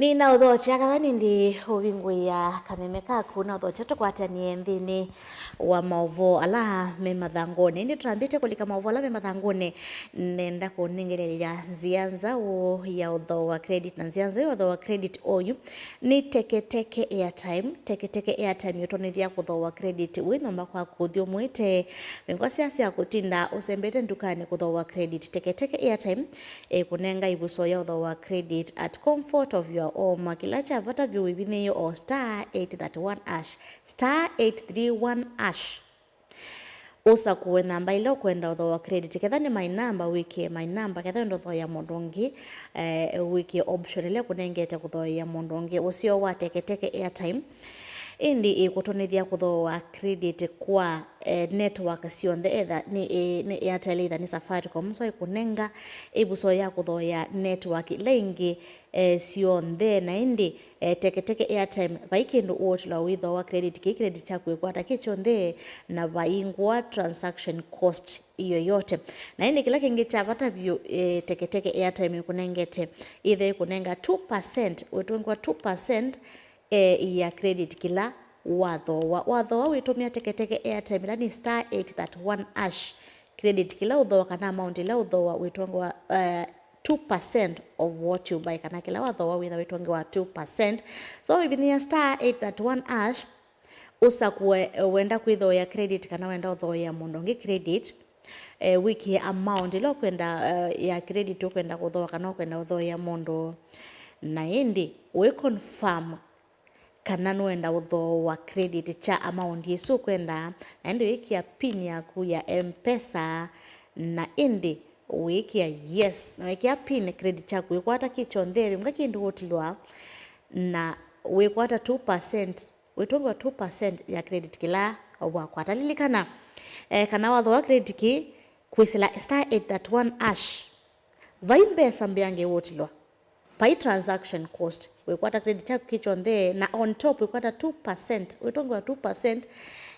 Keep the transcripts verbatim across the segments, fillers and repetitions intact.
Nĩnaũthokya katha nĩndĩ ũvingũĩa kameme kaku, naũthokya tũkwatanie nthĩnĩ wa maũvoo ala me mathangũnĩ. Ĩndĩ tũtambĩte kũlika maũvoo ala me mathangũnĩ, nenda kũnengelelya nzĩa nzaũ ya ũthooa credit, na nzĩa nzaũ ya ũthooa credit oyu nĩ Teke Teke Airtime. Teke Teke Airtime ĩũtonyethya kũthooa credit wĩ nyũmba kwaku ũthyũmũĩte. Vĩngwa sya sya kũtinda ũsembete ndukanĩ kũthooa credit. Teke Teke Airtime ĩkũnenga ĩvuso ya ũthooa credit at comfort of your home. Kĩla kya vata vyũ wĩvinyĩĩe o star eight thirty one hash, star eight three one hash. Ũsakũe namba ĩla ũkwenda ũthooa credit. Ketha nĩ my number, wĩkĩe my number. Ketha wenda ũthooea mũndũ ũngĩ, eh, wĩkĩe option ĩla ĩkũnengete kũthooea mũndũ ũngĩ. Ũseo wa Teke Teke Airtime ĩndĩ ĩkũtonyethya kũthooa credit kwa, eh, network syonthe, either nĩ, eh, nĩ Airtel, either nĩ Safaricom. So ĩkũnenga ĩvuso ya kũthooea network ila ingĩ, eh, syonthe. Na ĩndĩ, eh, Teke Teke Airtime, vai kĩndũ ũũtĩlwa wĩthooa credit kĩĩ, credit kyaku wĩkwata kĩ kyonthe, na vaingwa transaction cost yoyote. Na ĩndĩ kĩla kĩngĩ kya vata vyũ, eh, Teke Teke Airtime ĩkũnengete, ĩthe ĩkũnenga two percent, wĩtũngĩwa two percent, eh, ya credit kĩla wathooa. Wathooa wĩtũmĩa Teke Teke Airtime, ĩla nĩ star eight thirty one hash, credit kĩla ũthooa kana amount ĩla ũthooa wĩtũngĩwa, eh, two percent of what you buy, kana kĩla wathooa wĩtha wĩtũngĩwa two percent. So wĩvinyĩĩa star eight thirty one hash, ũsakũe, eh, wenda kwĩthooea credit kana wenda ũthooea mũndũ ũngĩ credit, eh, wĩkĩe amount ĩla ũkwenda, eh, ya credit ũkwenda kũthooa kana ũkwenda ũthooea mũndũ. Na ĩndĩ wĩ confirm kana nũenda ũthooa credit kya amount ĩsu ũkwenda, na ĩndĩ wĩkĩa pin yaku ya M-Pesa, na ĩndĩ wĩkĩa yes, na wĩkĩa pin, credit kyaku wĩkwata kĩ kyonthe, vimwe kĩndũ ũtilwa, na wĩkwata two percent, wĩtũngĩwa two percent ya credit kĩla wakwata. Lilikana, eh, kana wathooa credit kĩ, kwĩsĩla star eight thirty one hash, vai mbesa mbeange ũtilwa. Vai transaction cost. Wĩkwata credit kyaku kĩ kyonthe, na on top wĩkwata two percent, wĩtũngĩwa two percent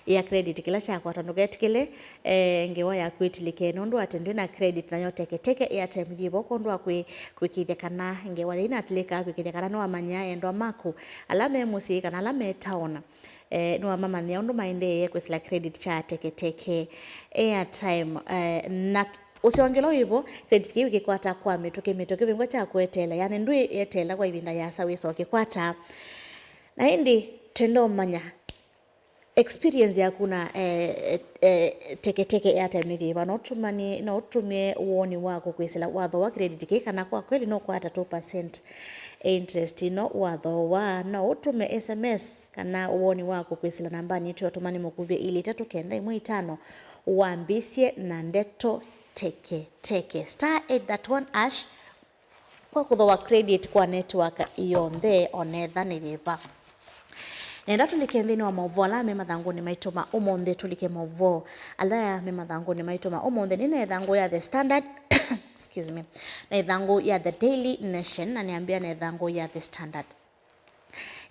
ya credit kĩla kyakwata. Ndũketĩkĩle, eh, ngewa yaku ĩtilĩke nũndũ atĩ ndwĩ na credit, nayo Teke Teke Airtime yĩvo kwondũ wa kwĩ-, kwĩkĩĩthya kana ngewa yĩu ĩnatilĩka, kwĩkĩĩthya kana nĩwamanyĩa endwa maku ala me mũsyĩ kana ala me taona, eh, nĩwamamanyĩa ũndũ maendeee kwĩsĩla credit kya Teke Teke Airtime, eh, na ũseo ũngĩ ũla wĩvo, credit kĩu kĩkwata kwa mĩtũkĩ, mĩtũkĩ vĩngwa kya kweteela, yani ndwĩ eteela kwa ĩvinda yĩasa wĩsa ũkĩkwata. Na ĩndĩ twenda ũmanya experience yaku na, eh, eh, eh, Teke Teke Airtime nĩ yĩva? No ũtũmanie, no ũtũmĩe woni waku kwĩsĩla wathooa credit kĩĩ kana kwa kweli no kwata two percent interest ĩno wathooa. No ũtũme S M S kana woni waku kwĩsĩla nambanĩ ĩtũ ya ũtũmani mũkuvĩ ilĩ itatũ kenda ĩmwe itano, wambĩĩsye na ndeto Teke Teke, star eight thirty one hash, kwa kũthooa credit kwa network yonthe, onetha nĩ yĩva. Nenda tũlike nthĩnĩ wa maũvoo ala me mathangũnĩ maitũ ma ũmũnthĩ, tũlike maũvoo ala me mathangũnĩ maitũ ma ũmũnthĩ. Nĩ na ĩthangũ ya The Standard, excuse me, na ĩthangũ ya The Daily Nation, na nĩambĩa na ĩthangũ ya The Standard.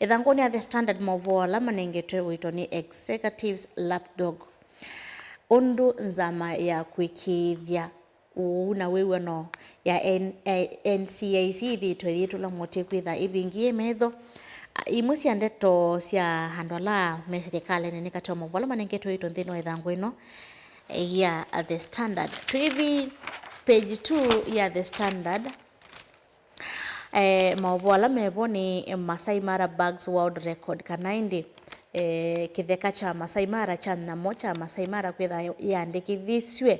Ĩthangũnĩ ya The Standard, maũvoo ala manengetwe ũito nĩ Executive's Lapdog, ũndũ nzama ya kwĩkĩĩthya ũu na wĩw'ano ya N-, eh, N C I C ĩthĩĩtwe yĩtũla mũtĩ kwĩtha ĩvingie metho. Imwe sya ndeto sya andũ ala me silikalĩnĩ nĩ katĩ wa maũvoo ala manengetwe ũito nthĩnĩ wa ĩthangũ ĩno ya The Standard. Twĩthi page two ya The Standard. Eh, maũvoo ala mevo nĩ Masai Mara bags world record, kana ĩndĩ, eh, kĩtheka kya Masai Mara kya nyamũ kya Masai Mara kwĩtha yĩandĩkĩthisw'e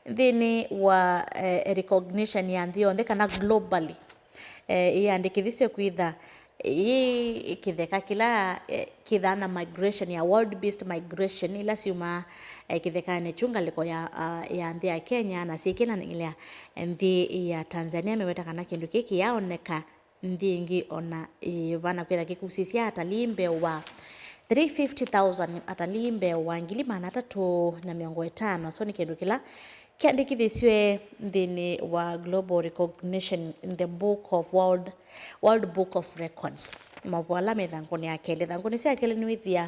nthĩnĩ wa, eh, recognition ya nthĩ yonthe kana globally. Eh, yĩandĩkĩthisw'e kwĩtha yĩ kĩtheka kĩla, eh, kĩthaa na migration ya wild beast migration ila syumaa, eh, kĩthekanĩ kyu ngalĩko ya, ah, ya nthĩ ya Kenya na syĩkĩlanĩlya nthĩ ya Tanzania. Meweta kana kĩndũ kĩĩ kĩyaoneka nthĩ ingĩ ona, eh, vana kwĩtha kĩkusĩsya atalii mbee wa three fifty thousand, atalii mbee wa ngili maana atatũ na mĩongo ĩtano. So nĩ kĩndũ kĩla kĩandĩkĩthisw'e nthĩnĩ wa Global Recognition in the Book of World, World Book of Records. Maũvoo ala me ĩthangũnĩ ya kelĩ. Ĩthangũnĩ sya kelĩ nĩwĩthĩa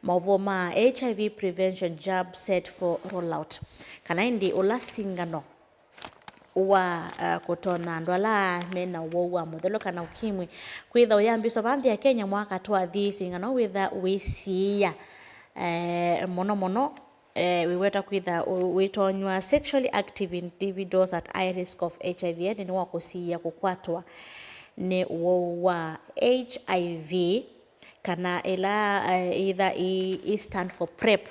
maũvoo ma H I V prevention jab set for rollout, kana ĩndĩ ũla singano wa, uh, kũtonya andũ ala mena ũwau wa mũthelo kana ukimwi. Kwĩtha ũyambĩswa vaa nthĩ ya Kenya mwaka twathi, singano wĩtha wĩsiĩa, eh, mũno mũno, eh, wĩweta kwĩtha ũ-, wĩtonywa sexually active individuals at high risk of H I V, yani nĩ wa kũsiĩa kũkwatwa nĩ ũwau wa H I V, kana ĩla, eh, either i, i stand for PrEP,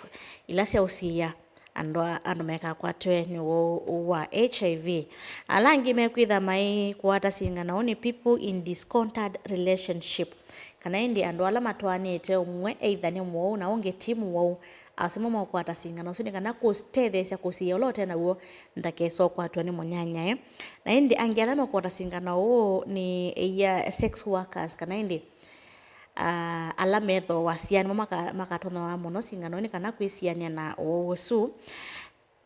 ila sya ũsiĩa andũ a-, andũ mekakwatwe nĩ ũwau wa H I V. Ala angĩ mekwĩtha maikwata singano nĩ people in discontented relationship, kana ĩndĩ andũ ala matwaanĩte, ũmwe either nĩ mũwau na ũngĩ ti mũwau. Asu nĩmo makwata singano ũsu nĩ kana kũtetheesya kũsiĩa ũla ũte naw'o ndakesa ũkwatwa nĩ mũnyanyae. Na ĩndĩ angĩ ala makwata singano ũũ nĩ ia sex workers, kana ĩndĩ, ah, ala methooasya nĩmo maka-, makatonyawa mũno singano nĩ kana kwĩsianĩa na ũwau ũsu.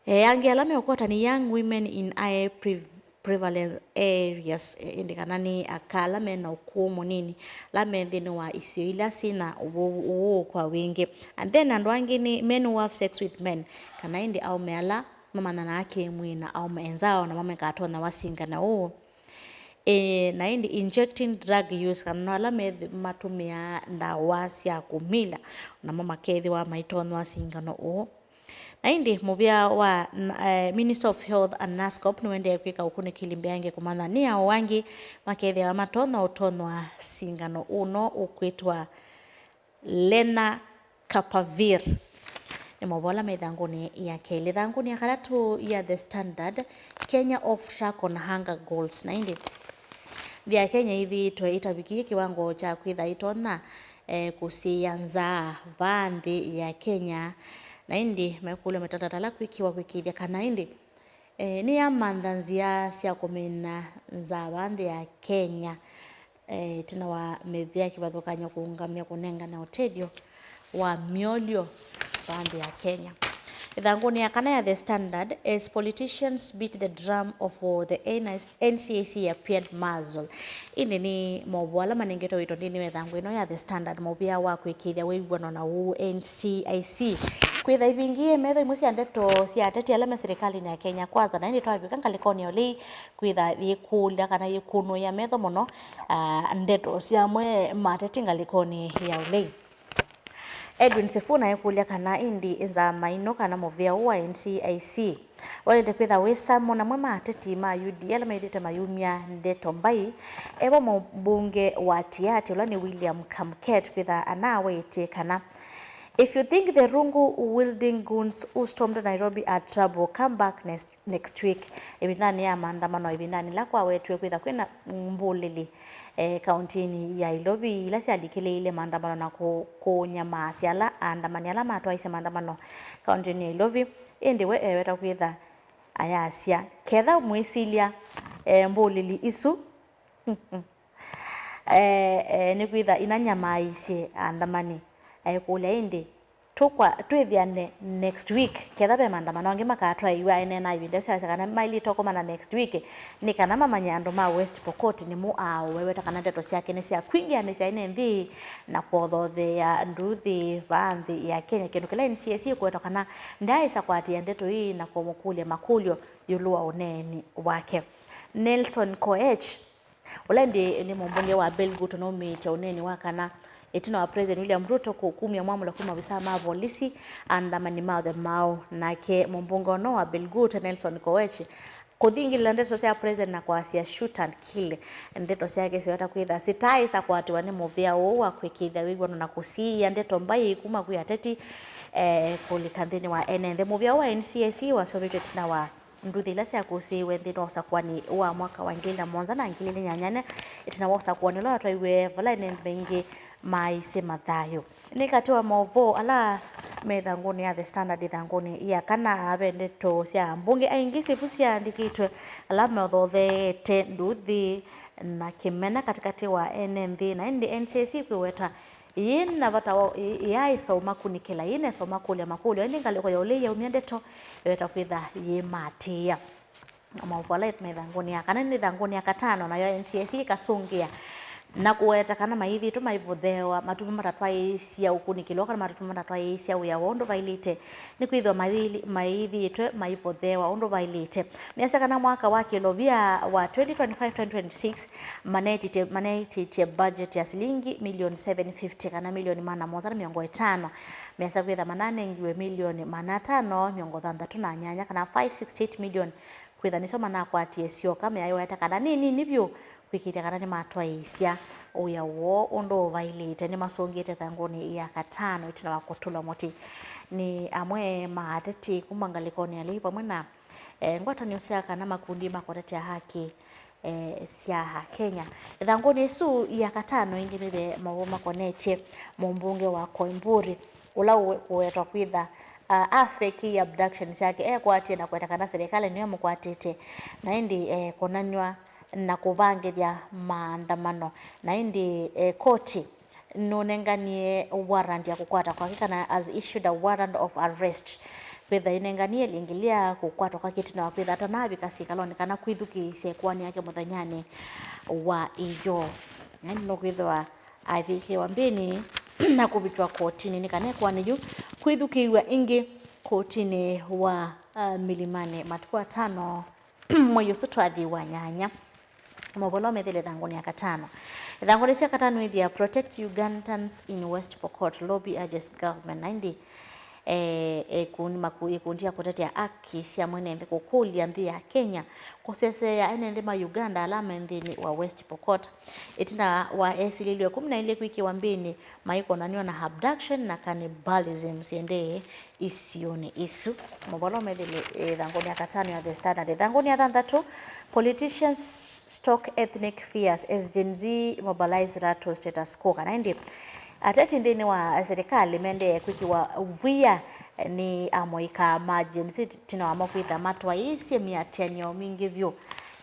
E, angĩ ala meũkwata nĩ young women in high pre-, prevalence areas, e, ĩndĩ kana nĩ aka ala mena ũkũũ mũnini, ala me nthĩnĩ wa isio ila syĩna ũwau ũũ kwa wingĩ. And then andũ angĩ nĩ men who have sex with men, kana ĩndĩ aũme ala mamanyanaa kĩ-mwĩĩ na aũme enzao, namo mekatonyawa singano ũũ. E, na ĩndĩ injecting drug use, kana no ala meth-, matũmĩaa ndawa sya kũmila, namo makethĩwa maitonywa singano ũũ. Na ĩndĩ mũvĩa wa, n-, eh, Minister of Health and NASCOP nĩwendee kwĩka ũkunĩkĩli mbeange kũmanya nĩ aũ angĩ makethĩawa matonya ũtonywa singano ũno ũkwĩtwa lenacapavir. Nĩ maũvoo ala me ĩthangũnĩ ya kelĩ. Ĩthangũnĩ ya katatũ ya The Standard, Kenya off track on hunger goals. Na ĩndĩ nthĩ ya Kenya ĩthĩĩtwe ĩtavikĩie kĩwango kya kwĩtha ĩtonya, eh, kũsiĩĩa nzaa vaa nthĩ ya Kenya. Na ĩndĩ mekũlya mĩtalatala kwĩkĩwa kwĩkĩĩthya kana ĩndĩ, eh, nĩyamantha nzĩa sya kũmina nzaa vaa nthĩ ya Kenya, eh, ĩtina wa mĩvĩa kĩvathũkany'o kũũngamya kũnengane ũtethyo wa myolyo vaa nthĩ ya Kenya. Ĩthangũnĩ ya kana ya The Standard, as politicians beat the drum of war, the N C I C appeared muzzled. Ĩndĩ nĩ maũvoo ala manengetwe wĩto nthĩnĩ wa ĩthangũ ĩno ya The Standard, mũvĩa wa kwĩkĩĩthya wĩw'ano na ũu N C I C. Kwĩtha ĩvingĩĩe metho imwe sya ndeto sya ateti ala me silikalĩnĩ ya Kenya Kwanza, na ĩndĩ twavika ngalĩkonĩ ya ũlei, kwĩtha yĩkũlya kana yĩkũnũĩa metho mũno, ah, ndeto sya amwe ma ateti ngalĩkonĩ ya ũlei. Edwin Sifuna ekũlya kana ĩndĩ nzama ĩno kana mũvĩa ũũ wa N C I C waĩlĩte kwĩtha wĩ samũ, na amwe ma ateti ma U D A ala methĩĩtwe mayumya ndeto mbai, e vo mũmbunge wa Tiaty, ũla nĩ William Kamket, kwĩtha anawetie kana, "If you think the rungu wielding goons who stormed Nairobi are trouble, come back next, next week." Ĩvindanĩ ya maandamano, ĩvindanĩ ĩla kwawetiwe kwĩtha kwĩna mbũlĩli, eh, kauntinĩ ya Ilovi ila syalikĩlĩĩile maandamano na kũ-, kũnyamaasya ala aandamani ala matwaisye maandamano kauntinĩ ya Ilovi, ĩndĩ we eweta kwĩtha ayasya, ketha mwĩsilya, eh, mbũlĩli isu, eh, eh, nĩkwĩtha inanyamaaisye aandamani, aikũlya ĩndĩ, tũkwa-, twĩthĩane next week, ketha ve maandamano angĩ makatwaĩwa, eneenaa ĩvinda ĩsu asya kana mailĩte ũkomana next week, nĩ kana mamanye andũ ma West Pokot nĩmo aa. Weweta kana ndeto syake nĩ sya kwingĩanĩsya ene nthĩ na kwothotheea nduthi vaa nthĩ ya Kenya, kĩndũ kĩla N C I C ĩkwetwa kana ndaaĩsa kũatĩĩa ndeto ii na kũmũkũlya makũlyo ĩũlũ wa ũneeni wake. Nelson Koech, ũla ĩndĩ nĩ mũmbunge wa Belgut, ũnaumĩĩtye ũneeni wa kana ĩtina wa President William Ruto kũ-, kumya mwamũlo kwĩ maovisaa ma volisi, aandamani maothe maũ. Nake mũmbunge ũno wa Belgut, Nelson Koech, kũthingĩlĩla ndeto sya President na kwasya, "Shoot and kill." Ndeto syake siweta kwĩtha sitaaĩsa kũatĩwa nĩ mũvĩa ũũ wa kwĩkĩĩthya wĩw'ano na kũsiĩĩa ndeto mbai kuma kwĩ ateti, eh, kũlika nthĩnĩ wa ene nthĩ. Mũvĩa ũũ wa N C I C waseũvĩtw'e ĩtina wa nduthi ila syakũsĩĩwe nthĩnĩ wa ũsakũani wa mwaka wa ngili na mũonza na ngili ilĩ nyanya na ĩtina wa ũsakũani ũla watwaiwe vala ene nthĩ maingĩ maaisye mathayũ. Nĩ katĩ wa maũvoo ala me ĩthangũnĩ ya The Standard ĩthangũnĩ ya kana, ve ndeto sya ambunge aingĩ syĩvu syaandĩkĩtwe ala mothotheete nduthi na kĩmena katĩkatĩ wa ene nthĩ, na ĩndĩ N C I C kwĩweta yĩ na vata wa, ĩ-, ĩyaaĩsa ũmakunĩkĩla, yĩ nesa ũmakũlya makũlyo, ĩndĩ ngalĩko ya ũlei yaumya ndeto ĩweta kwĩtha yĩmaatĩĩa. Na maũvoo ala me ĩthangũnĩ ya kana nĩ ĩthangũnĩ ya katano, nayo N C I C ĩkasũngĩa na kũweta kana maĩthĩĩtwe maivũtheewa, matuma matatwaĩĩsya ũkunĩkĩli woo kana matuma matatwaĩĩsya wĩa woo ũndũ vaĩlĩte, nĩkwĩthĩwa maĩthĩĩtwe maivũtheewa ũndũ vaĩlĩte. Measya kana mwaka wa kĩlovia wa twenty twenty-five twenty twenty-six manetĩtye, manetĩtye budget ya silingi milioni seven fifty kana milioni maana mũonza na mĩongo ĩtano. Measya kwĩtha mananengiwe milioni maana atano mĩongo thanthatũ na nyanya kana five sixty-eight million, kwĩtha nĩsyo manakwatie syoka, meaiweta kana nĩ nini vyũ kwĩkĩĩthya kana nĩmatwaĩĩsya wĩa woo ũndũ ũvaĩlĩte. Nĩmasũngĩte ĩthangũnĩ ya katano ĩtina wa kũtũlwa mũtĩ nĩ amwe ma ateti kuma ngalĩkonĩ ya Labour vamwe na, eh, ngwatanĩo sya kana makundi ma kũtetea haki, eh, sya Akenya. Ĩthangũnĩ ĩsu ya katano ĩngĩ nĩve maũvoo makonetye mũmbunge wa Koimburi, ũla ũwe-, ũwetwa kwĩtha, a, afekĩie abduction syake, ekwatie na kũweta kana serikali nĩyo ĩmũkwatĩte, na ĩndĩ, e, kũnanyw'a na kũvangĩthya maandamano, na ĩndĩ, e, koti nũnenganie warrant ya kũkwata kwake, kana has issued a warrant of arrest, kwĩtha ĩnenganie ĩlingĩlĩ ya kũkwatwa kwake ĩtina wa kwĩtha atanavika sikalonĩ kana kwĩthukĩĩsya ĩkoani yake mũthenyanĩ wa ĩyoo. Na ĩndĩ nũkwĩthĩwa avikĩwa mbĩnĩ na kũvikĩwa kotinĩ nĩ kana ĩkoani yu kwĩthukĩĩw'a ĩngĩ kotinĩ wa, uh, Milimani matukũ atano mwei ũsu twathi wa nyanya. Maũvoo ala ũmethĩle ĩthangũnĩ ya katano. Ĩthangũnĩ sya katano ĩthĩa, "Protect Ugandans in West Pokot, lobby urges government." Na ĩndĩ, eh, ĩkundi, maku-, ĩkundi ya kũtetea haki sya mwene nthĩ kũkũlya nthĩ ya Kenya kũseseea ene nthĩ ma Uganda ala me nthĩnĩ wa West Pokot. Ĩtina wa esilĩlyo ĩkũmi na ilĩ kwĩkĩwa mbĩnĩ, maikonanw'a na abduction na cannibalism syendee isionĩ isu. Maũvoo ala ũmethĩle ĩthangũnĩ ya katano ya The Standard. Ĩthangũnĩ ya thanthatũ, "Politicians stoke ethnic fears as Gen Z mobilize rattle status quo." Kana ĩndĩ ateti nthĩnĩ wa serikali mendee kwĩkĩwa vwia nĩ amũika ma Gen Z ĩtina wa mo kwĩtha matwaĩĩsye mĩatĩanĩo mingĩ vyũ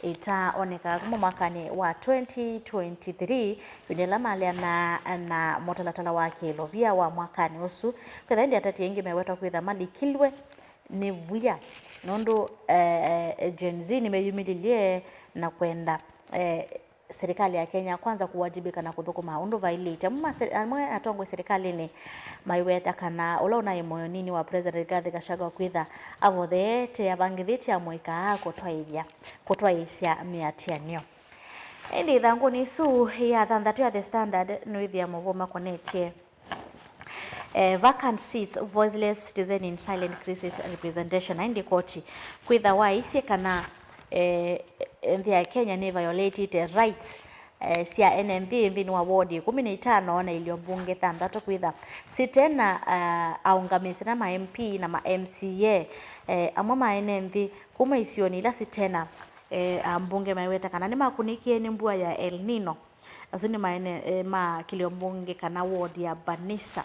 ĩtaaoneka kuma mwakanĩ wa twenty twenty-three, ĩvinda yĩla maleanaa na mũtalatala wa kĩlovia wa mwakanĩ ũsu. Kwĩtha ĩndĩ ateti aingĩ mewetwa kwĩtha malikilw'e nĩ vwia nũndũ, eh, Gen Z nĩmeyumĩlilye na kwenda, eh, serikali ya Kenya Kwanza kũwajibĩka na kũthũkũma ũndũ vaĩlĩte. Amwe ma se-, amwe atongoi serikalĩnĩ maiweta kana ũla ũnaĩ mũyo nini wa President Rigathi Gachagua kwĩtha avotheete avangĩthĩtye amũika aa kũtwaĩthya, kũtwaĩĩsya mĩatĩanĩo. Ĩndĩ ĩthangũnĩ ĩsu ya thanthatũ ya The Standard nĩwĩthĩa maũvoo makonetye, eh, "Vacant seats, voiceless citizen in silent crisis representation." Na ĩndĩ koti kwĩtha waisye kana, eh, nthĩ ya Kenya nĩ violatĩte rights, eh, sya ene nthĩ nthĩnĩ wa ward ĩkũmi na itano na ilio mbunge thanthatũ kwĩtha sitena, ah, aũngamĩsi na ma M P na ma M C A, eh, amwe ma ene nthĩ kuma isionĩ ila sitena, eh, ambunge maiweta kana nĩmakunĩkie nĩ mbua ya El Nino. Asu nĩ maene, eh, ma kĩlio mbunge kana ward ya Banisa.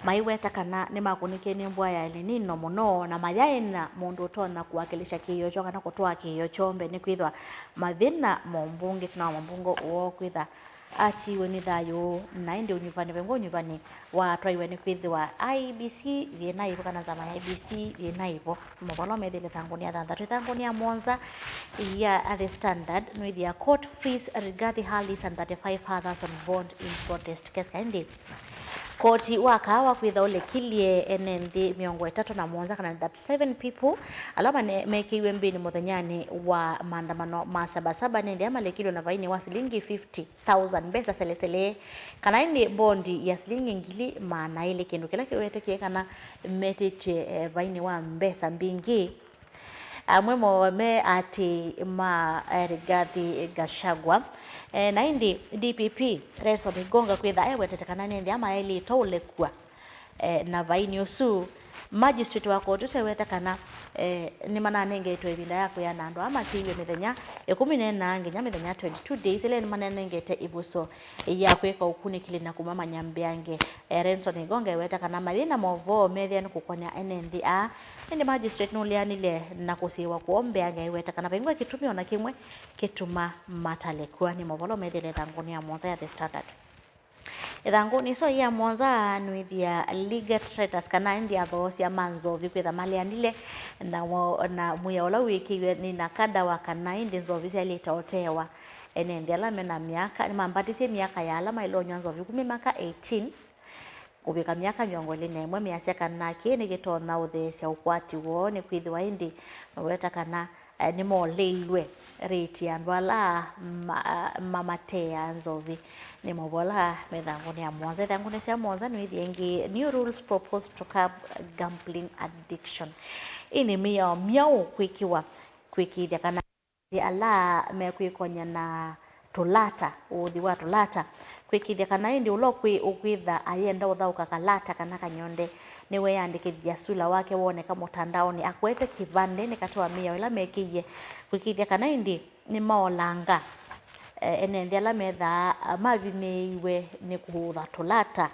Maiweta kana nĩmakũnĩkie nĩ mbua ya El Nino mũno, na mayaĩ na mũndũ ũtonya kũwakilisha kĩĩo kyoo kana kũtwaa kĩĩo kyoo mbee, nĩkwĩthwa mathĩna ma ũmbunge, ĩtina wa mũmbunge woo kwĩtha atiiwe nĩ thayũ, na ĩndĩ ũnyuvani, vaingwa ũnyuvani watwaiwe nĩkwĩthĩwa I E B C yĩ naivo, kana nzama ya I E B C yĩ naivo. Maũvoo ala ũmethĩle ĩthangũnĩ ya thanthatũ. Ĩthangũnĩ ya mũonza ya The Standard nĩwĩthĩa, "Court frees Rigathi Hallis and thirty-five others on bond in protest case." Kaĩndĩ koti wa kaawa kwĩtha ũlekilye ene nthĩ mĩongo ĩtatũ na mũonza, kana thirty-seven people, ala mane-, mekĩiwe mbĩnĩ mũthenyanĩ wa maandamano ma Saba Saba, nĩ nthĩ ala malekilwe na vainĩ wa silingi fifty thousand mbesa selesele, kana ĩndĩ bondi ya silingi ngili maana elĩ, kĩndũ kĩla kĩwetekie kana metĩtye, eh, vainĩ wa mbesa mbingĩ. Amwe moo me atĩĩ ma, eh, Rigathi Gachagua. Eh, na ĩndĩ D P P Renson Igonga kwĩtha ewetete kana nĩ nthĩ ala mayaĩlĩte ũlekw'a, eh, na vainĩ ũsu. Magistrate wa koti ũsu eweta kana, eh, nĩmananengetwe ĩvinda ya kwĩana andũ aa masĩiw'e mĩthenya ĩkũmi na ĩna nginya mĩthenya twenty-two days, ĩla nĩmananengete ĩvuso ya kwĩka ũkunĩkĩli na kũmamanya mbeange. Eh, Renson Igonga eweta kana mathĩna ma ũvoo methĩa nĩ kũkwanya ene nthĩ aa, ĩndĩ magistrate nũleanile na kũsĩĩwa kwoo mbeange, eweta kana vaingwa kĩtumi ona kĩmwe kĩtuma matalekw'a. Nĩ maũvoo ala ũmethĩle ĩthangũnĩ ya mũonza ya The Standard. Ĩthangũnĩ ĩsu ya mũonza nĩwĩthĩa legal traitors, kana ĩndĩ athoosya ma nzovi kwĩtha maleanile na mo-, na mwĩao ũla wĩkĩiwe nĩ NACADA wa kana ĩndĩ nzovi syaĩlĩte ũtewa. Ene nthĩ ala me na myaka nĩmambatisye myaka ya ala maĩle ũnyw'a nzovi kuma myaka eighteen kũvika myaka mĩongo ĩlĩ na ĩmwe, measya kana kĩĩ nĩkĩtonya ũtheesya ũkwati woo, nĩkwĩthĩwa ĩndĩ maweta kana, eh, nĩmoleilw'e rate ya andũ ala ma-, mamateaa nzovi. Nĩ maũvoo ala me ĩthangũnĩ ya mũonza. Ĩthangũnĩ sya mũonza nĩwĩthĩe ĩngĩ, new rules proposed to curb gambling addiction. Ĩĩ nĩ mĩao myaũ kwĩkĩwa kwĩkĩĩthya kana ala mekwĩkony'a na tũlata, ũũthi wa tũlata, kwĩkĩĩthya kana ĩndĩ ũla ũkwĩ-, ũkwĩtha ayenda ũthaũka kalata kana kanyonde nĩweandĩkĩthya sula wake woneka mũtandaonĩ, akwete kĩvandĩnĩ katĩ wa mĩao ĩla mekĩie, kwĩkĩĩthya kana ĩndĩ nĩmaolanga, eh, ene nthĩ ala methaa, ah, mavinyĩĩiwe nĩ kũũtha tũlata.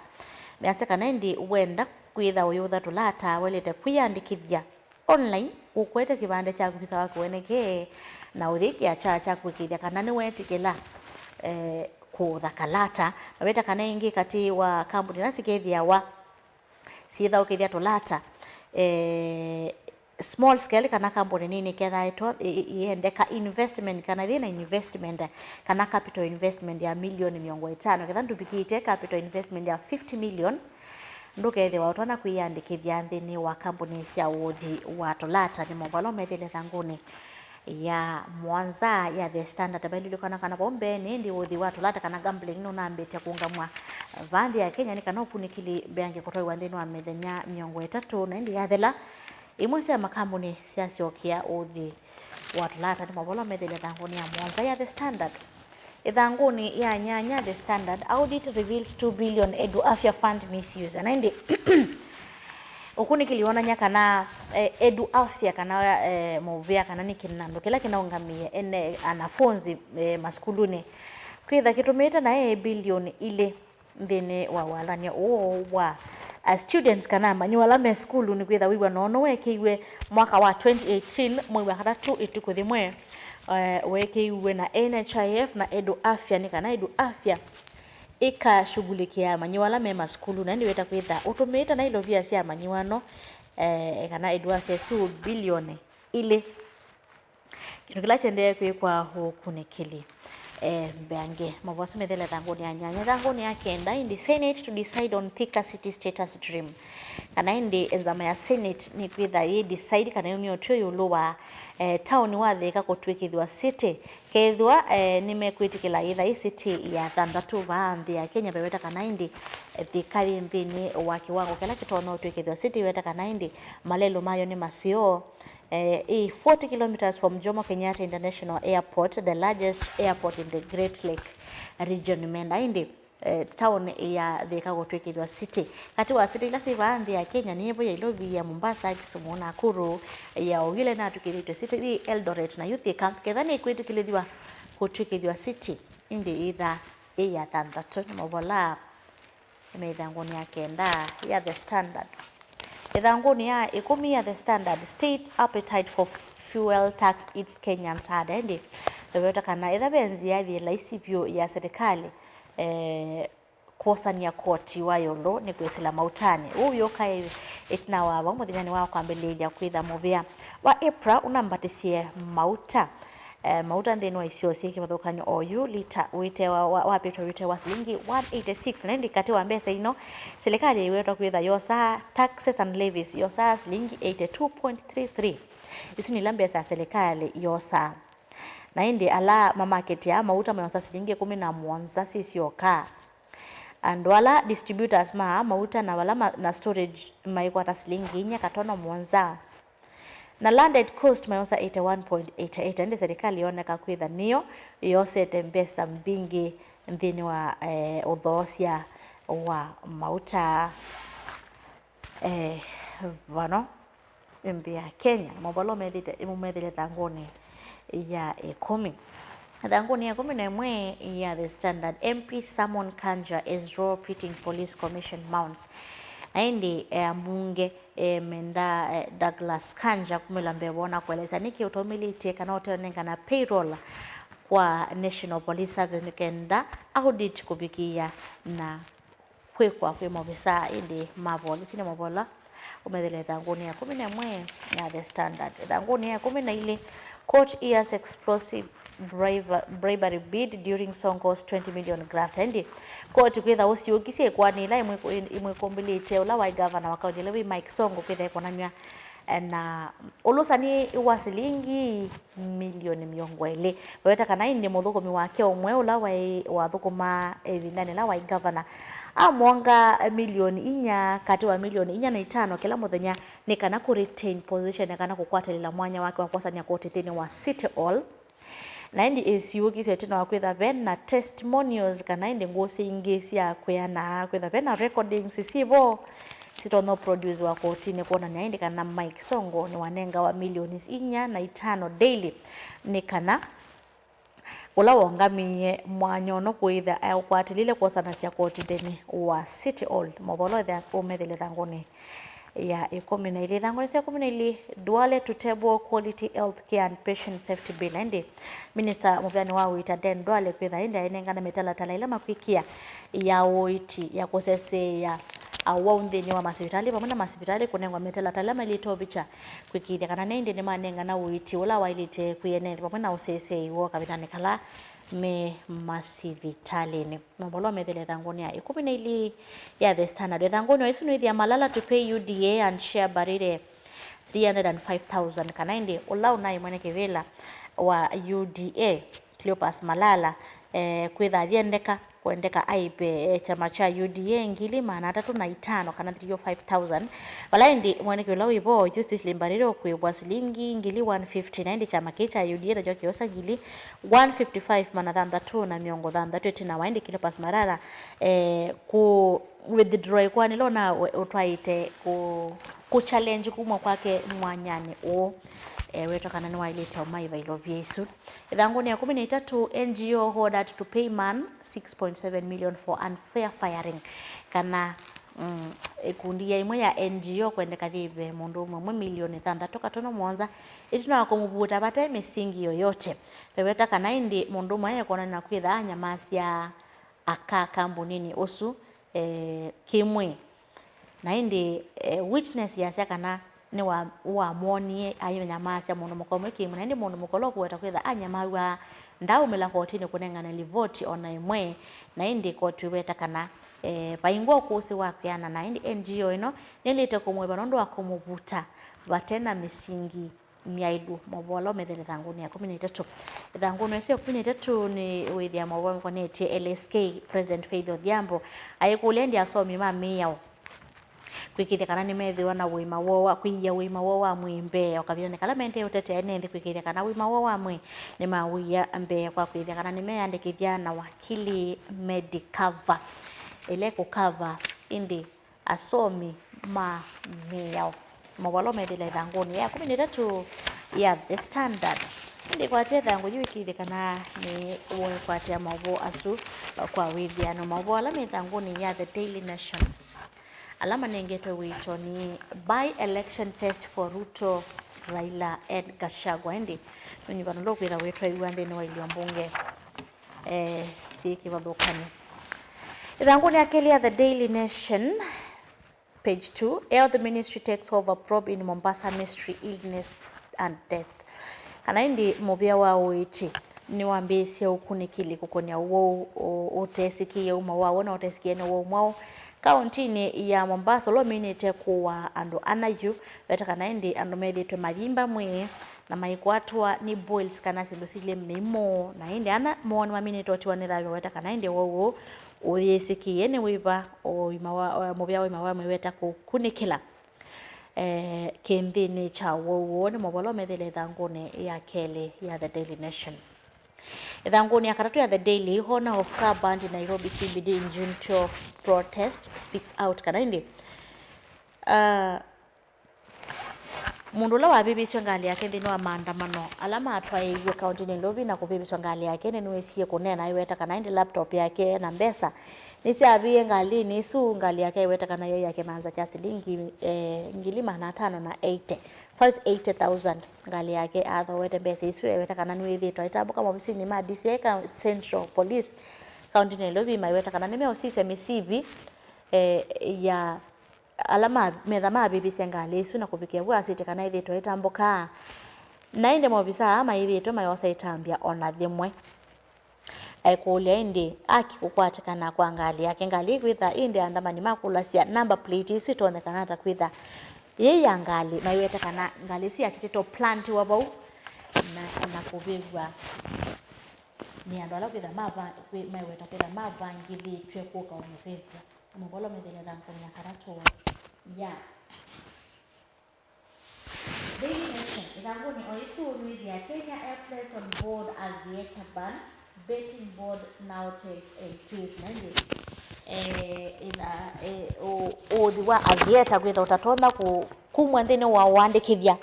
Measya kana ĩndĩ wenda kwĩtha ũyĩũtha tũlata, waĩlĩte kwĩyandĩkĩthya online, ũkwete kĩvandĩ kyaku, visa waku wenekee, na ũthi kĩakya kya kwĩkĩĩthya kana nĩweetĩkĩla, eh, kũũtha kalata. Maweta kana ĩngĩ katĩ wa kambuni ila sikethĩawa syĩthaũkĩthya tũlata, eh, small scale kana kambuni nini kethaa ĩto-, ĩ-, ĩ-, ĩendeka investment kana yĩ na investment kana capital investment ya milioni mĩongo ĩtano. Ketha ndũvikĩte capital investment ya fifty million, ndũkethĩwa ũtonya kwĩyandĩkĩthya nthĩnĩ wa kambuni sya ũũthi wa tũlata. Nĩ maũvoo ala ũmethĩle ĩthangũnĩ ya mũonza ya The Standard. Vaililikana kana vau mbeenĩ ĩndĩ ũũthi wa tũlata kana gambling nũnambĩte kũũngamw'a vaa nthĩ ya Kenya, nĩ kana ũkunĩkĩli mbeange kũtwaĩwa nthĩnĩ wa mĩthenya mĩongo ĩtatũ, na ĩndĩ yathela, imwe sya makambuni syasyookea ũũthi wa tũlata. Nĩ maũvoo ala ũmethĩle ĩthangũnĩ ya mũonza ya The Standard. Ĩthangũnĩ ya nyanya, The Standard, audit reveals two billion Edu Afya fund misuse. Na ĩndĩ ũkunĩkĩli wonany'a kana, eh, Edu Afya kana, eh, mũvĩa kana nĩ kĩnandũ kĩla kĩnaũngamĩe ene anafunzi, eh, masukulunĩ kwĩtha kĩtũmĩĩte naĩ bilioni ilĩ nthĩnĩ wa walany'o ũũ wa, uh, students kana amanyĩw'a ala me sukulu, nĩkwĩtha wĩw'ano ũno weekĩiwe mwaka wa twenty eighteen, mwei wa katatũ, ĩtukũ yĩmwe, uh, weekĩiwe na N H I F na Edu Afya, nĩ kana Edu Afya ĩkashughulikia amanyĩw'a ala me masukulu, na ĩndĩ wĩta kwĩtha ũtũmĩĩte na ilovia sya amanyĩw'a ano, eh, kana Edu Afya isu bilioni ilĩ. Kĩndũ kĩla kĩendee kwĩkwa ũkunĩkĩli, eh, mbeange. Maũvoo asu methĩle ĩthangũnĩ ya nyanya. Ĩthangũnĩ ya kenda, ĩndĩ Senate to decide on Thika City status dream. Kana ĩndĩ nzama ya Senate nĩkwĩtha yĩ decide kana yũnĩe ũtw'ĩo ĩũlũ wa, eh, taoni wa Thika kũtw'ĩkĩthw'a city. Kethĩwa, eh, nĩmekwĩtĩkĩla yĩtha yĩ city ya thanthatũ vaa nthĩ ya Kenya, veweta kana ĩndĩ, eh, Thika yĩ nthĩnĩ wa kĩwango kĩla kĩtonya ũtw'ĩkĩthw'a city, weta kana ĩndĩ malelũ mayo nĩ maseo. Eh, ĩ forty kilometres from Jomo Kenyatta International Airport, the largest airport in the Great Lake region. Nĩmenda ĩndĩ, eh, town ya Thika kũtw'ĩkĩthw'a city. Katĩ wa city ila syĩ vaa nthĩ ya Kenya, nĩ vo Nairobi, ya Mombasa, Kisumu, Nakuru, ya ũu ĩla ĩnatw'ĩkĩthĩtw'e city, ĩ Eldoret, na yu Thika, ketha nĩkwĩtĩkĩlĩthw'a kũtw'ĩkĩthw'a city, ĩndĩ yĩthaa ĩ ya thanthatũ. Nĩ maũvoo ala me ĩthangũnĩ ya kenda ya The Standard. Ĩthangũnĩ ya ĩkũmi ya The Standard, state appetite for fuel tax hits Kenyans hard. Ĩndĩ veweta kana ĩtha ve nzĩa yĩ laisi vyũ ya serikali, eh, kwosany'a koti wa ĩũlũ nĩ kwĩsĩla mautanĩ. Ũu wĩũka ĩ-, ĩtina wa vau mũthenyanĩ wa kwambĩlĩĩlya kwĩtha mũvĩa wa April ũnambatĩsye mauta. Eh, mauta nthĩnĩ wa isio syĩ kĩvathũkany'o oyu, lita ũitewa wa, wa petro ũitewa silingi one eighty six, na ĩndĩ katĩ wa mbesa ino, silikalĩ yĩwetwa kwĩtha yosaa taxes and levies, yosaa silingi eighty two point three three. Isu nĩ ila mbesa silikalĩ yosaa. Na ĩndĩ ala mamaketi aa mauta mayosa silingi ĩkũmi na mũonza syĩ syoka. Andũ ala distributors ma aa mauta na vala ma, na storage maikwata silingi inya katono mũonza. Na landed cost mayosa eighty one point eight eight, ĩndĩ serikali yoneka kwĩtha nĩyo yosete mbesa mbingĩ nthĩnĩ wa, eh, ũthoosya wa mauta, eh, vano nthĩ ya Kenya. Maũvoo ala ũmethĩte, ũmethĩle ĩthangũnĩ ya ĩkũmi. Ĩthangũnĩ ya ĩkũmi na ĩmwe ya The Standard, M P summon Kanja as role pitting police commission mounts. Na ĩndĩ, eh, ambunge, eh, menda, eh, Douglas Kanja kumĩla mbee woo na kũelesya nĩkĩ ũtaumĩlĩtye kana ũteũnengana payroll kwa National Police Service nĩ kenda audit kũvikĩĩa na kwĩkwa kwĩ maovisaa ĩndĩ ma volisi. Nĩ maũvoo ala ũmethĩle ĩthangũnĩ ya ĩkũmi na ĩmwe ya The Standard. Ĩthangũnĩ ya ĩkũmi na ilĩ, Court hears explosive bribe- bribery bid during Sonko's twenty million graft. Ĩndĩ koti kwĩtha ũsiũkisye ĩkoani ĩla ĩmwĩkũmbĩlĩte ũla waĩ ngavana wa kaunti ĩla wĩ Mike Sonko kwĩtha ĩkonanw'a na ũlũsani wa silingi milioni mĩongo ĩlĩ. Vaweta kana ĩndĩ mũthũkũmi wake ũmwe ũla waĩ wathũkũmaa ĩvindanĩ ĩla waĩ ngavana amwonga milioni inya katĩ wa milioni inya na itano kĩla mũthenya nĩ kana kũ retain position, kana kũkwatĩlĩla mwanya wake wa kwosania koti nthĩnĩ wa City Hall. Na ĩndĩ ĩsiũkisye ĩtina wa kwĩtha ve na testimonials kana ĩndĩ ngũsĩ ingĩ sya kwĩana kwĩtha ve na recordings syĩ vo sitonya ũprodusiwa kotinĩ kwonany'a ĩndĩ kana Mike Sonko nĩwanengawa millions inya na itano daily nĩ kana ũla wongamĩie mwanya ũno kwĩtha eũkwatĩlĩle kwosanasya koti nthĩnĩ wa City Hall. Maũvoo ala ũmethĩle ĩthangũnĩ ya ĩkũmi na ilĩ. Ĩthangũnĩ sya ĩkũmi na ilĩ, Duale to table quality health care and patient safety bill. Ĩndĩ minista mũvĩanĩ wa ũiiti Aden Duale kwĩtha ĩndĩ ainengane mĩtalatala ĩla makwĩkĩa ya ũiiti ya kũseseea awau nthĩnĩ wa masivitalĩ vamwe na masivitalĩ kũnengwa mĩtalatala ĩla maĩlĩte ũvikya kwĩkĩĩthya kana nĩ ĩndĩ nĩmanengana ũiiti ũla waĩlĩte kwĩ ene nthĩ vamwe na ũseseei woo kavindanĩ kala me masivitalĩnĩ. Maũvoo ala ũmethĩle ĩthangũnĩ ya ĩkũmi na ilĩ ya The Standard. Ĩthangũnĩ o ĩsu nĩwĩthĩa Malala to pay U D A and Shea Mbarire three hundred and five thousand, kana ĩndĩ ũla ũnaĩ mwene kĩvĩla wa U D A, Cleopas Malala, eh, kwĩtha avyendeka, kwendeka aipe, eh, kyama kya U D A ngili maana atatũ na itano kana three oh five thousand, vala ĩndĩ mwene kĩvĩla wĩ vo Eustace Mbarire ũkwĩvwa silingi ngili one fifty, na ĩndĩ kyama kĩĩ kya U D A nakyo kĩosa ngili one fifty-five, maana thanthatũ na mĩongo thanthatũ ĩtina wa ĩndĩ Cleopas Malala, eh, kũ withdraw ĩkoani ĩla ũna ũtwaĩte kũ, kũ challenge kumwa kwake mwanyanĩ ũũ, eh, wetwa kana nĩwaĩlĩte ũmaiva ilovia isu. Ĩthangũnĩ ya ĩkũmi na itatũ, N G O ordered to pay man six point seven million for unfair firing, kana, mm, ĩkundi ya ĩmwe ya N G O kwendeka yĩve mũndũ ũmwe ũmwe milioni thanthatũ katono mũonza ĩtina wa kũmũvuta vate mĩsingi yoyote. Veweta kana ĩndĩ mũndũ ũmwe ekonana kwĩtha anyamasya aka kambuninĩ ũsu, eh, kĩmwĩĩ. Na ĩndĩ, eh, witness yasya kana nĩwamwonie ainyamaasya mũndũ mũka ũmwe kĩmwĩĩ, na ĩndĩ mũndũ mũka ũla ũkũweta kwĩtha anyamaw'a ndaaumĩla kotinĩ kũnengane livoti o na ĩmwe. Na ĩndĩ koti ĩweta kana, eh, vaingwa ũkũsĩ wa kwĩana, na ĩndĩ N G O ĩno nĩlĩte kũmũĩva nũndũ wa kũmũvuta vate na mĩsingi myaĩlu. Maũvoo ala ũmethele ĩthangũnĩ ya ĩkũmi na itatũ. Ĩthangũnĩ ĩsu ya ĩkũmi na itatũ nĩ wĩthĩa maũvoo makonetye L S K President Faith Odhiambo aikũlya ĩndĩ asomi ma mĩao kwĩkĩĩthya kana nĩmethĩwa na ũima woo wa, kwĩia ũima woo wa mwĩĩ mbee, o kavindanĩ kala maendee ũtetea ene nthĩ kwĩkĩĩthya kana ũima woo wa mwĩĩ nĩmawĩia mbee kwa kwĩthya kana nĩmeyandĩkĩthya na wakili Medicover, ĩla ĩkũkava ĩndĩ asomi ma mĩao. Maũvoo ala ũmethĩle ĩthangũnĩ ya ĩkũmi na itatũ ya The Standard. Ĩndĩ kwatya ĩthangũ yĩu ĩkĩĩthye kana nĩ ũkwatĩa maũvoo asu kwa wĩthĩano. Maũvoo ala me ĩthangũnĩ ya The Daily Nation, ala manengetwe wĩito nĩ by-election test for Ruto, Raila and Gachagua. Ĩndĩ nũnyuvano ũla ũkwĩtha wĩtwaĩw'a nthĩnĩ wa ilio mbunge, eh, syĩ kĩvathũkany'o. Ĩthangũnĩ ya kelĩ ya The Daily Nation, page two, Health Ministry takes over probe in Mombasa mystery illness and death. Kana ĩndĩ mũvĩa wa ũiiti nĩwambĩĩsye ũkunĩkĩli kũkũnĩa ũwau ũ-, ũtesĩkĩie uma wawo na ũtesĩkĩe nĩ ũwau mwaũ kaũntinĩ ya Mombasa, ũla ũminĩte kũaa andũ ana yu, veta kana ĩndĩ andũ methĩĩtwe mayimba mwĩĩ na maikwatwa nĩ boils kana syĩndũ silĩ mĩimũ, na ĩndĩ ana moo nĩmaminĩte ũtiwa nĩ thayũ, veta kana ĩndĩ ũwau ũũ ũyĩsĩkĩie nĩ wĩva ũima wa, mũvĩa wa ũima wa mwĩĩ weta kũkunĩkĩla, eh, kĩnthĩnĩ kya ũwau ũũ. Nĩ maũvoo ala ũmethĩle ĩthangũnĩ ya kelĩ ya The Daily Nation. Ĩthangũnĩ ya katatũ ya The Daily, owner of car banned in Nairobi C B D in June twelve protest speaks out, kana ĩndĩ, ah, mũndũ ũla wavĩvĩsye ngalĩ yake nthĩnĩ wa maandamano ala matwaĩiw'e kaũntinĩ Nairobi na kũvĩvĩswa ngalĩ yake, nĩnĩwĩsie kũneena aiweta kana ĩndĩ laptop yake na mbesa nĩsyavĩie ngalĩnĩ ĩsu. Ngalĩ yake aiweta kana yaĩ ya kĩmanza kya silingi, eh, ngili maana atano na eighty, five eighty thousand. Ngalĩ yake athooete mbesa isu, eweta kana nĩwĩthĩĩtwe aitambũka maovisinĩ ma D C I ka Central Police kaũntinĩ Nairobi, maiweta kana nĩmeũsisya mĩsivi, eh, ya ala ma-, metha mavĩvĩsye ngalĩ ĩsu na kũvikĩa vu asĩtye kana ĩthĩĩtwe ĩtambũkaa. Na ĩndĩ maovisaa aa mayĩthĩĩtwe mayosa ĩtambya o na yĩmwe. Aikũlya ĩndĩ, aki kũkwatĩkana kwa ngalĩ yake. Ngalĩ ĩkwĩtha ĩndĩ andamani makũlasya number plate ĩsu ĩtonyekana ata kwĩtha yĩ ya ngalĩ, maiweta kana ngalĩ ĩsu yakĩtĩtwe plantiwa vau na, na kũvĩvw'a nĩ andũ ala kwĩtha mava-, kwĩ-, maiweta kwĩtha mavangĩthĩtw'e kũka ũmĩvĩvw'a. Nĩ maũvoo ala methĩle ĩthangũnĩ ya katatũ ya Daily Nation, ĩthangũnĩ o ĩsu, nĩwĩthĩa Kenya Airplanes on board aviator ban, betting board now takes a case. Na ĩndĩ, eh, ĩtha-, eh, ũ-, ũũthi wa aviator kwĩtha ũtatonya kũ-, kumw'a nthĩnĩ wa ũandĩkĩthya,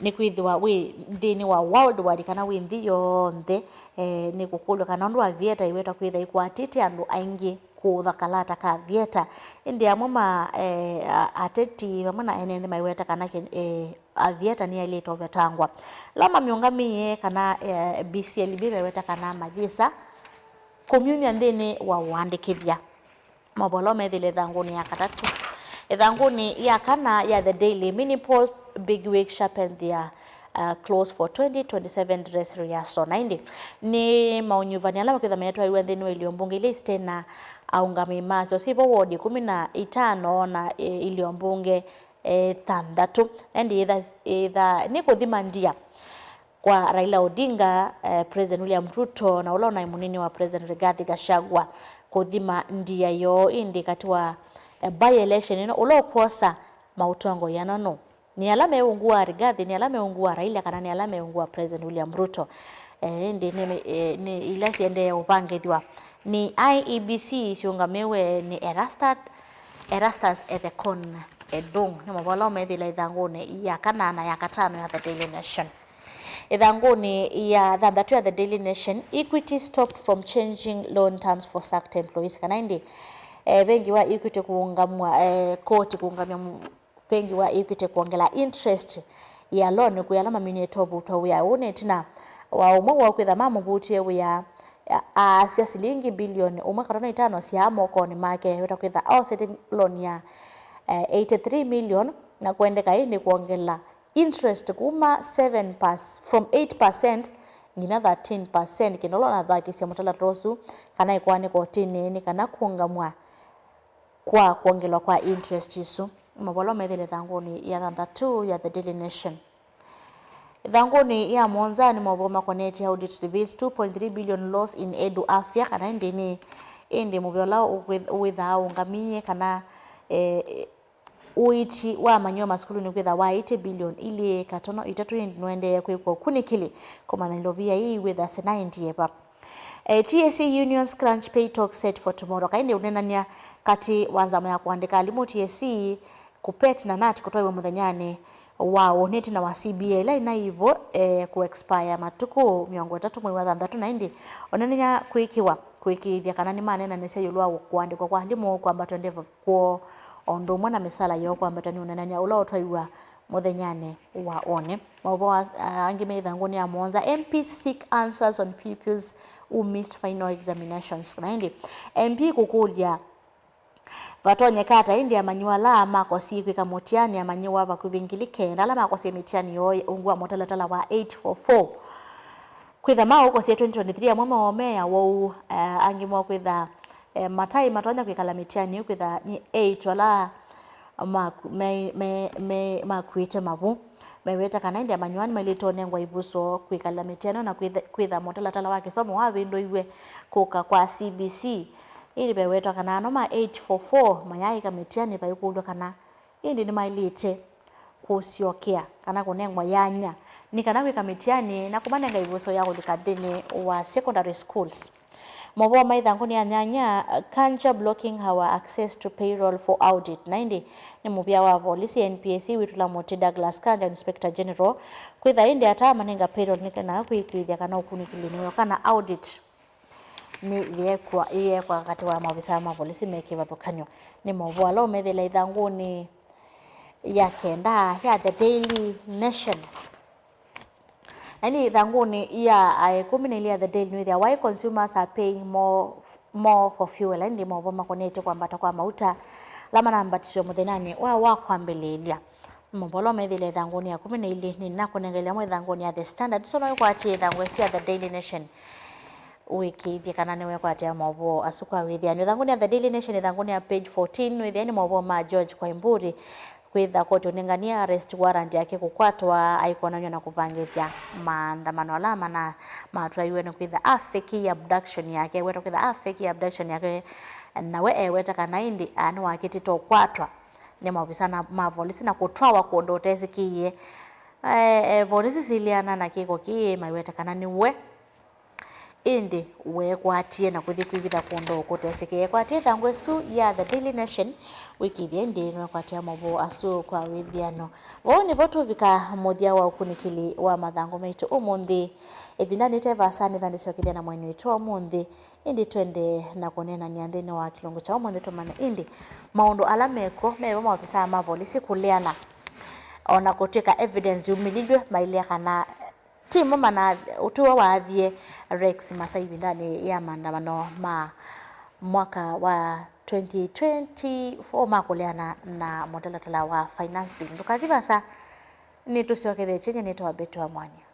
nĩkwĩthĩwa wĩ nthĩnĩ wa world wide kana wĩ nthĩ yonthe, eh, nĩkũkũlw'a kana ũndũ aviator ĩwetwa kwĩtha ĩkwatĩte andũ aingĩ kũũtha kalata ka aviator. Ĩndĩ amwe ma, eh, a-, ateti vamwe na ene nthĩ maiweta kana kĩ-, eh, aviator nĩyaĩlĩte ũvetangwa. Ala mamĩũngamĩe kana, eh, B C L B meweta kana mayĩsa kũmyumya nthĩnĩ wa ũandĩkĩthya. Maũvoo ala methĩle ĩthangũnĩ ya katatũ. Ĩthangũnĩ ya kana ya The Daily, Mini Post, Big Wig sharpen their, uh, claws for twenty twenty-seven dress rehearsal. Na ĩndĩ nĩ maũnyuvani ala makwĩtha metwaĩwe nthĩnĩ wa ilio mbunge ila ite na aũngamĩi masyo syĩ vo ward ĩkũmi na itano na, eh, ilio mbunge, eh, thanthatũ. Na ĩndĩ ĩtha, ĩtha, nĩ kũthima ndia kwa Raila Odinga, eh, President William Ruto, na ũla ũnaĩ mũnini wa President Rigathi Gachagua kũthima ndia yoo ĩndĩ katĩ wa, eh, by-election ĩno, ũla ũkwosa maũtongoi ana nũ? Nĩ ala me ungu wa Rigathi, nĩ ala me ungu wa Raila, kana nĩ ala me ungu wa President William Ruto? Eh, ĩndĩ nĩ, eh, nĩ ila siendee ũvangĩthw'a nĩ I E B C syũngamĩwe nĩ Erastat-, Erastus Ethekon Edung. Nĩ maũvoo ala ũmethĩla ĩthangũnĩ ya kana na ya katano ya The Daily Nation. Ĩthangũnĩ ya thanthatũ ya The Daily Nation, Equity stopped from changing loan terms for sacked employees. Kana ĩndĩ, eh, vengi wa Equity kũũngamw'a, eh, koti kũũngamya mu-, vengi wa Equity kwongela interest ya loan kwĩ ala maminĩte ũvutwa wĩa. Ũu nĩ ĩtina wa ũmwe woo kwĩtha mamũvutie wĩa, a-, aasya silingi bilioni ũmwe katono itano sya mokonĩ make, weta kwĩtha osete loan ya, eh, eighty-three million, na kwendeka ĩndĩ kwongela interest kuma seven percent, from eight percent nginya thirteen percent, kĩndũ ũla ũnathakĩsya mũtalatara ũsu kana ĩkoani kotinĩ nĩ kana kũũngamw'a kwa kwongelwa kwa interest isu. Nĩ maũvoo ala methĩle ĩthangũnĩ ya thanthatũ ya The Daily Nation. Ĩthangũnĩ ya mũonza nĩ maũvoo makonetye Audit reveals two point three billion loss in Edu Afya, kana ĩndĩ nĩ, ĩndĩ mũvĩa ũla ũkwĩ-, wĩthaa ũũngamĩe kana, eh, ũiiti wa amanyĩw'a masukulunĩ kwĩtha waĩtye bilioni ilĩ katono itatũ, ĩndĩ nũendee kwĩkwa ũkunĩkĩli kũmanya ilovia ii wĩthasya na ĩndĩ eva. Eh, T S C unions crunch pay talks set for tomorrow. Kaĩ nĩ ũneenany'a katĩ wa nzama ya kũandĩka alimũ T S C, KUPPET na KNUT kũtwaiwa mũthenyanĩ wa ũnĩ ĩtina wa C B A ĩla ĩnaĩ vo, eh, kũ expire matukũ mĩongo ĩtatũ mwei wa thanthatũ, na ĩndĩ ũneenany'a kwĩkĩwa kũĩkĩĩthya kana nĩmaneenanĩsya ĩũlũ wa kũandĩkwa kwa alimũ kwambatw'a ndevo kwoo, o ũndũ ũmwe na mĩsala yoo kwambatw'a nĩ ũneenany'a ũla ũtwaiwa mũthenyanĩ wa ũnĩ. Maũvoo a-, angĩ me ĩthangũnĩ ya mũonza, M Ps seek answers on pupils who missed final examinations. Na ĩndĩ M P kũkũlya vatonyeka ata ĩndĩ amanyĩw'a ala makosie kwĩka mũtiani, amanyĩw'a vakuvĩ ngili kenda ala makosie mĩtiani yoo ungu wa mũtalatala wa eight four four. Kwĩtha maũkosie twenty twenty-three, amwe moo me awau, eh, angĩ moo kwĩtha, eh, mataĩ matonya kwĩkala mĩtiani ĩyo, kwĩtha nĩ eight ala maku-, me, me, me, makuĩte mavu. Meweta kana ĩndĩ amanyĩw'a nĩmailĩte ũnengwa ivusũo kwĩkala mĩtiani na kwĩtha, kwĩtha mũtalatala wa kĩsomo wavĩndũiwe kũka kwa C B C. Ĩndĩ vewetwa kana ano ma eight four four mayaaĩka mĩtiani vaikũlw'a kana ĩndĩ nĩmaĩlĩte kũsyokea kana kũnengwa yanya nĩ kana kwĩka mĩtiani na kũmanenga ivusũo ya kũlika nthĩnĩ wa secondary schools. Maũvoo ma ĩthangũnĩ ya nyanya, Kanja blocking our access to payroll for audit. Na ĩndĩ nĩ mũvĩa wa volisi N P S C wĩtũla mũtĩ Douglas Kanja, Inspector General, kwĩtha ĩndĩ ata amanenga payroll nĩ kana kwĩkĩĩthya kana ũkunĩkĩli nĩwĩo kana audit nĩ yeekwa, ĩyeekwa katĩ wa maovisaa ma volisi me kĩvathũkany'o. Nĩ maũvoo ala ũmethĩla ĩthangũnĩ ya kenda ya The Daily Nation. Na ĩndĩ ĩthangũnĩ ya, a, ĩkũmi na ilĩ ya The Daily nĩwĩthĩa, why consumers are paying more, more for fuel. Ĩndĩ maũvoo makonetye kwambata kwa mauta ala manambatiswe mũthenyanĩ wa, wa kwambĩlĩĩlya. Maũvoo ala methĩile ĩthangũnĩ ya kũmi na ilĩ nĩnakũnengeile amwe ĩthangũnĩ ya The Standard, so no wĩkwatie ĩthangũ ĩsu ya The Daily Nation wĩkĩĩthye kana nĩwekwatĩa maũvoo asu kwa wĩthĩanĩo. Ĩthangũnĩ ya The Daily Nation, ĩthangũnĩ ya page fourteen, nĩwĩthĩa nĩ maũvoo ma George Koimburi kwĩtha koti ũnenganie arrest warrant yake kũkwatwa aikonany'a na kũvangĩthya maandamano ala mana matwaiwe nĩ kwĩtha a fake abduction yake, eweta kwĩtha a fake abduction yake, na we eweta kana ĩndĩ, a, nĩwakĩtĩte ũkwatwa nĩ maovisa na, ma volisi na kũtwawa kũndũ ũtesĩkĩie. E, e, volisi siliana na kĩko kĩĩ, maiweta kana nĩ we ĩndĩ weekwatie na kũthi kwĩvitha kũndũ kũtesĩkĩe. Kwatie ĩthangũ ĩsu ya The Daily Nation wĩkĩĩthye ĩndĩ nĩwekwatia maũvoo asu kwa wĩthĩano. Vau nĩvo tũvika mũthya wa ũkunĩkĩli wa mathangũ maitũ ũmũnthĩ. Ĩvindanĩ te vaasa nĩtha ndĩsyokethya na mwaini witũ wa ũmũnthĩ, ĩndĩ twende na kũneenany'a nthĩnĩ wa kĩlungu kya ũmũnthĩ tũmanye ĩndĩ maũndũ ala mekw'o mevo maovisaa ma volisi kũleana, o na kũtw'ĩka evidence yumĩlilw'e mailea kana timo mana ũtw'ĩwa waathie Rex Masai ĩvindanĩ ya maandamano ma mwaka wa twenty twenty-four ma kũleana na mũtalatala wa finance bill. Ndũkathi vaasa, nĩtũsyokethetye nyie nĩtawa Betty wa Mwania.